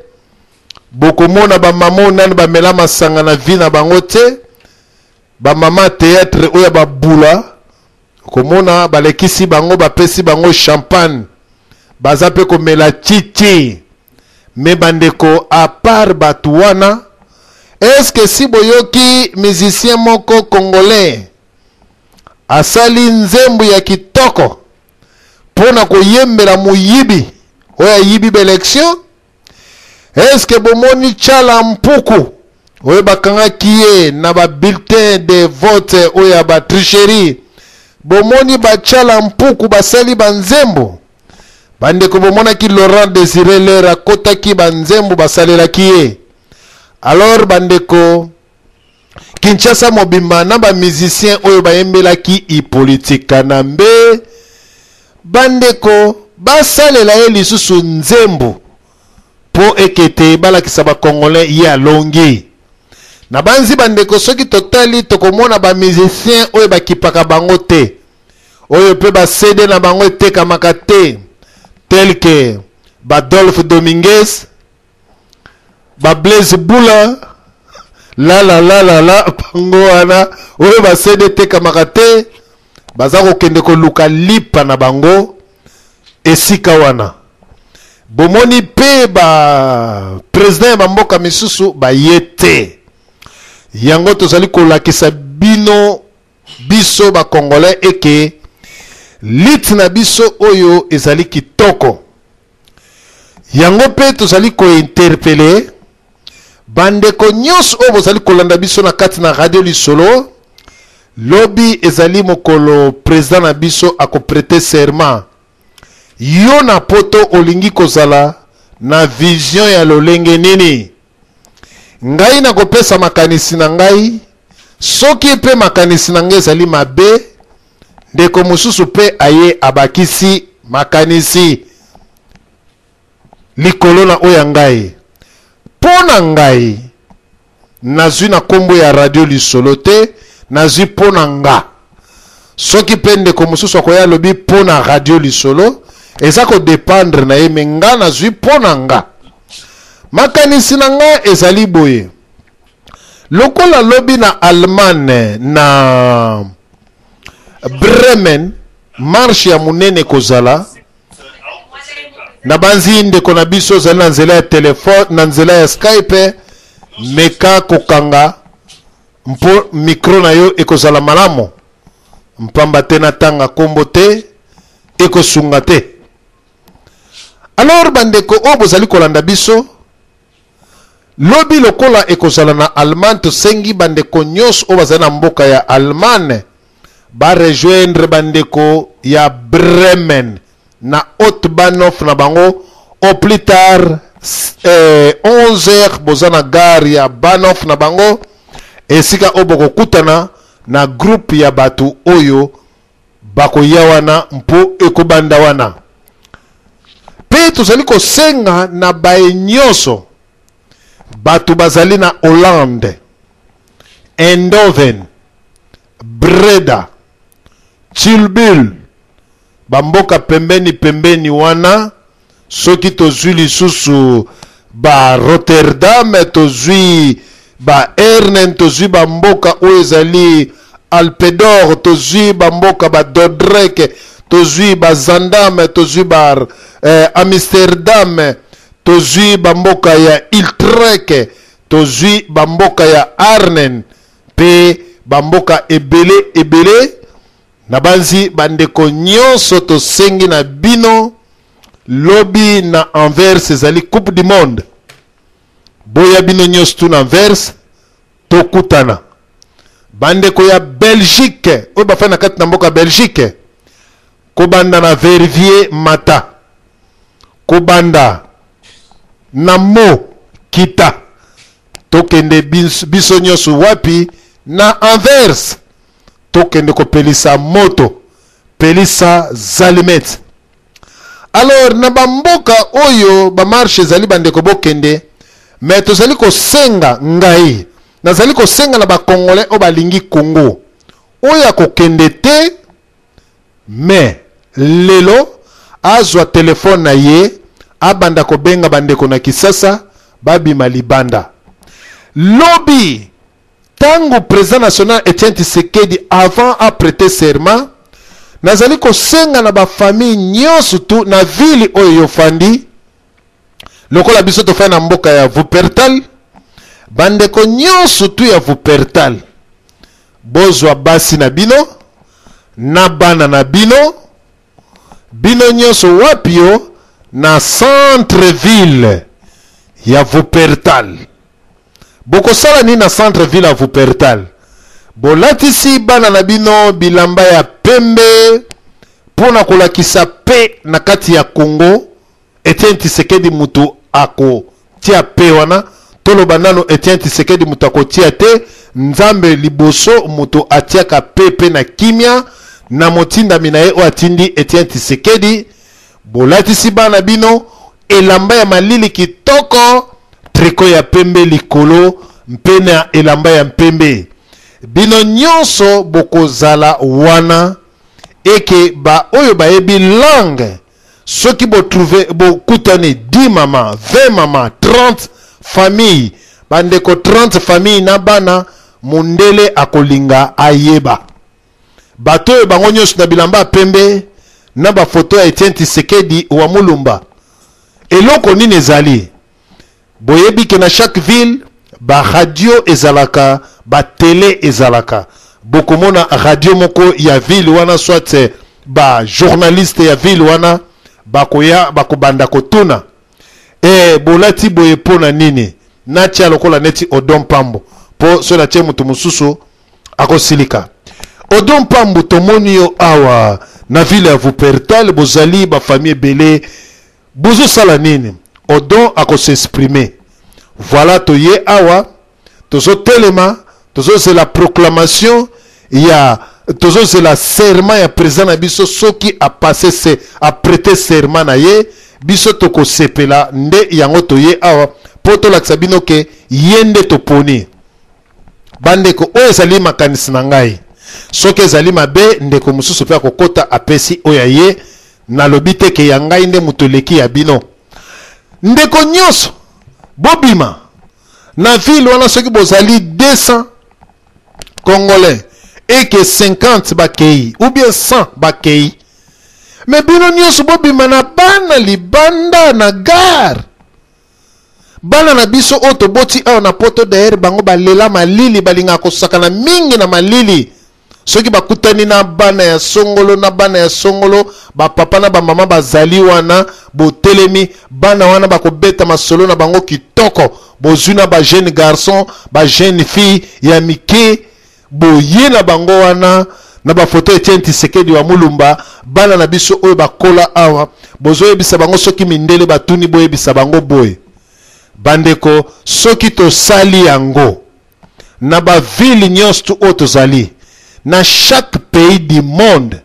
Bokomona ba mama oyo nanu bamela masanga na vie na bango te, ba mama théâtre oyo ya babula, okomona balekisi bango, bapesi bango champagne, baza pe komela chichi. Me bandeko, à part bato wana, est-ce que si boyoki musicien moko congolais asali nzembo ya kitoko mpo na koyembela moyibi oyo ayibi ba election? Est-ce que bomoni Tshala Mpuku oyo bakangaki ye na ba bulletin de vote oyo ya ba tricherie? Bomoni ba Tshala Mpuku basali ba nzembo? Bandeko, bomonaki Laurent Desire Lera akotaki ba nzembo basalelaki ye? Alors bandeko, Kinshasa mobimba na ba musiciens oyo bayembelaki Hippolyte Kanambe, bandeko basalela ye lisusu nzembo po ekete balakisa ba Congolais ye alongi. Nabanzi bandeko, soki totali tokomona ba musiciens oyo bakipaka bango te, oyo pe ba CD na bango etekamaka te, tel que ba Dolph Dominguez, ba Blaise Bula, la la la la la, bango wana oyo ba CD etekamaka te, baza kokende koluka lipa na bango esika wana. Bomoni pe ba president ya bamboka misusu baye te. Yango tozali kolakisa bino biso ba Congolais eke lutte na biso oyo ezali kitoko. Yango pe tozali ko interpeller bandeko nyonso oyo bozali kolanda biso na kati na radio Lisolo. Lobi ezali mokolo president na biso ako prêter serment. Yo na poto olingi kozala na vision ya lolenge nini? Ngai nakopesa makanisi na ngai, soki pe makanisi na ngai ezali mabe, ndeko mosusu pe aye abakisi makanisi likolo na oyo ya ngai. Mpo na ngai, nazwi na kombo ya radio Lisolo te, nazwi mpo na nga. Soki pe ndeko mosusu akoya alobi mpo na radio Lisolo, eza ko dependre na ye, mais nga nazwi mpo na nga. Makanisi na nga ezali boye, lokola lobi na Allemagne na Bremen marche ya monene ekozala, nabanzi ndeko na biso ozali na nzela ya telefone, na nzela ya Skype, meka kokanga mpo micro na yo ekozala malamu, mpamba te natanga kombo te ekosunga te. Alors bandeko oyo bozali kolanda biso, lobi lokola ekozala na Allemagne, tosengi bandeko nyonso oyo bazali na mboka ya Allemagne ba rejoindre bandeko ya Bremen na Hauptbahnhof na bango au plus tard 11 heures boza na gare ya Bahnhof na bango, esika oyo bokokutana na groupe ya bato oyo bakoya wana mpo ekobanda wana. Pe tozali kosenga na baye nyonso bato bazali na Hollande, Eindhoven, Breda, Tilburg, bamboka pembeni pembeni wana, soki tozwi lisusu ba Rotterdam, tozwi ba Arnhem, tozwi ba mboka oyo ezali Alpedor, tozwi ba mboka ba Dordrecht, tozwi ba Zaandam, tozwi ba Amsterdam, tozwi ba mboka ya Utrecht, tozwi ba mboka ya Arnhem pe ba mboka ebele ebele. Nabanzi bandeko nyonso tosengi na bino lobi na Anvers ezali Coupe du Monde. Boya bino nyonso tu na Anvers tokutana. Bandeko ya Belgique oyo bafandi na kati na mboka Belgique, kobanda na Verviers mata, kobanda na Mo kita, tokende biso nyonso wapi? Na Anvers, tokende kopelisa moto, pelisa zalimete. Alors na bamboka oyo bamarche ezali, bandeko bokende, me tozali kosenga, ngai nazali kosenga na bacongolais oyo balingi Congo, oyo akokende te, me lelo azwa telefone na ye abanda kobenga bandeko na Kisasa babima libanda. Lobi tango président national Etienne Tshisekedi avant a prêter serment, nazali kosenga na bafamille nyonso tu na ville oyo yofandi, lokola biso tofandi na mboka ya Wuppertal, bandeko nyonso tu ya Wuppertal bozwa basi na bino na bana na bino, bino nyonso wapi yo na centre ville ya Wuppertal. Bokosala nini na centre ville ya Wuppertal? Bolatisi bana na bino bilamba ya pembe mpo na kolakisa pe na kati ya Congo. Etienne Tshisekedi mutu akotia pe wana, toloba nano Etienne Tshisekedi mutu akotia te, Nzambe liboso mutu atiaka pe pe na kimia na motindami na ye oyo atindi Etienne Tshisekedi. Bolatisi bana bino elamba ya malili kitoko, triko ya pembe likolo mpe na elamba ya mpembe. Bino nyonso bokozala wana eke ba oyo bayebi langue, soki botrouve bokutani 10 mama, 20 mama, 30 famille, bandeko 30 famille na bana, mundele akolinga ayeba bato oyo bango nyonso na bilamba ya pembe na bafoto ya Etienne Tshisekedi wa Mulumba. Eloko nini ezali? Boyebi ke na chaque ville ba radio ezalaka, ba tele ezalaka. Bokomona radio moko ya ville wana, soit ba journaliste ya ville wana bakoya, bakobanda kotuna e bolati boye mpo na nini? Natia lokola neti Odon Pambo, mpo soki natie moto mosusu akosilika. Odon Pambo, tomoni yo awa na ville ya Wuppertal, bozali bafamille ebele, bozosala nini? Odon akosexprime. Voilà, toye awa, tozotelema, tozozela proclamation ya, tozozela serment ya président na biso. Soki apasse se aprete serment na ye, biso tokosepela. Nde yango toye awa mpo tolakisa bino ke ye nde toponi. Bandeko, oyo ezali makanisi na ngai. Soki ezali mabe, ndeko mosusu mpe akokota apesi oyo ya ye. Nalobi te ke ya ngai nde moto eleki ya bino. Ndeko nyonso bobima na ville wana, soki bozali 200 congolais et que 50 bakei ou bien 100 bakei, me bino nyonso bobima na bana libanda na gare. Bana na biso oyo toboti awa na poto, d'ailleurs bango balela malili, balingaka kosakana mingi na malili. Soki bakutani na bana ya songolo na bana ya songolo, bapapa na bamama bazali wana, botelemi, bana wana bakobeta masolo na bango kitoko. Bozwi na ba jeune garçon, ba jeune fille ya mike, boye na bango wana na bafoto Etienne Tshisekedi wa Mulumba. Bana na biso oyo bakola awa, bozoyebisa bango, soki mindele batuni, boyebisa bango boye. Bandeko, soki tosali yango na bavile nyonso tu oyo tozali na chaque pays du monde,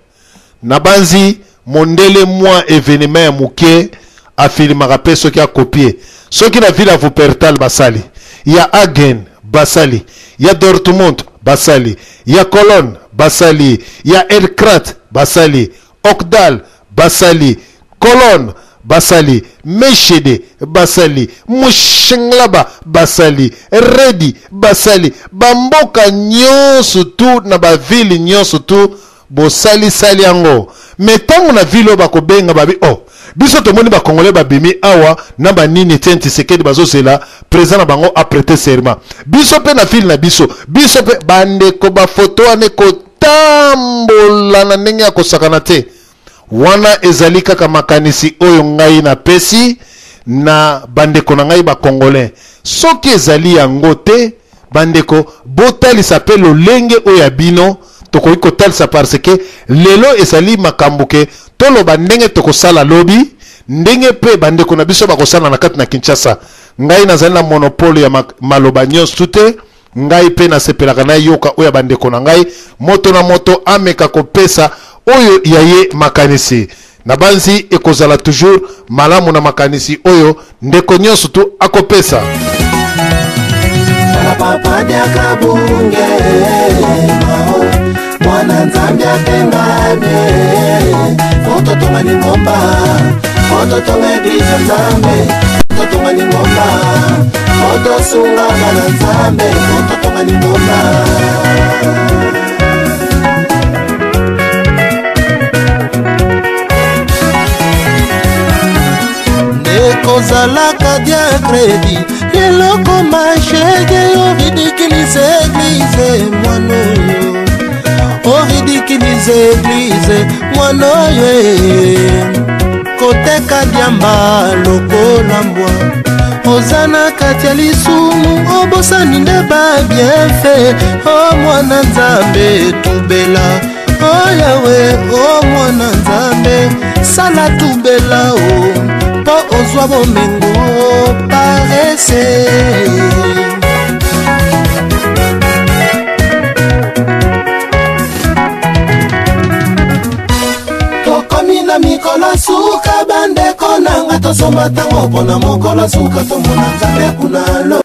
nabanzi mondele mwa evenement ya moke afilimaka mpe soki akopie. Soki na ville ya Wuppertal basali, ya Hagen basali, ya Dortmund basali, ya Cologne basali, ya Elkrat basali, Okdal basali, Cologne basali, Meshede basali, Mushenglaba basali, Redi basali, bamboka nyonso tu na bavile nyonso tu bosalisali yango. Me ntango na ville oyo bakobenga babi, oh, biso tomoni bakongolais babimi awa na banini Etienne Tshisekedi, bazozela président na bango aprete serment, biso mpe na ville na biso, biso mpe bandeko, bafoto wana ekotambola na ndenge ya kosakana te. Wana ezali kaka makanisi oyo ngai napesi na bandeko na ngai bakongolais. Soki ezali yango te, Bandeko, botalisa mpe lolenge oyo ya bino tokoki kotalisa, parce que lelo ezali makambo ke toloba ndenge tokosala lobi, ndenge mpe bandeko na biso bakosala na kati na Kinshasa. Ngai nazali na monopole ya maloba nyonso te. Ngai mpe nasepelaka nayoka oyo ya bandeko na ngai. Moto na moto ameka kopesa oyo ya ye makanisi. Nabanzi ekozala toujours malamu na makanisi oyo ndeko nyonso tu akopesa. Tala papa diaka bunge mao mwana nzambe atengami fototonga lingomba fototonga eglise ya nzambe fototonga lingomba fotosunga bana nzambe fototonga lingomba. Kozalaka diakredi lelo koma shege, oridikilize eglize mwana oyo, oridikilize eglize mwana oyo, koteka diamba lokola mbwa, oza na kati ya lisumu, obosani nde babienfe. O mwana nzambe tubela, o yawe, o mwana nzambe sala tubela, o mpo ozwa bomengo parese. Tokomi na mikolo suka, bandeko nanga, tosomba ntango mpona mokolo suka tomona nzambe kuna lo.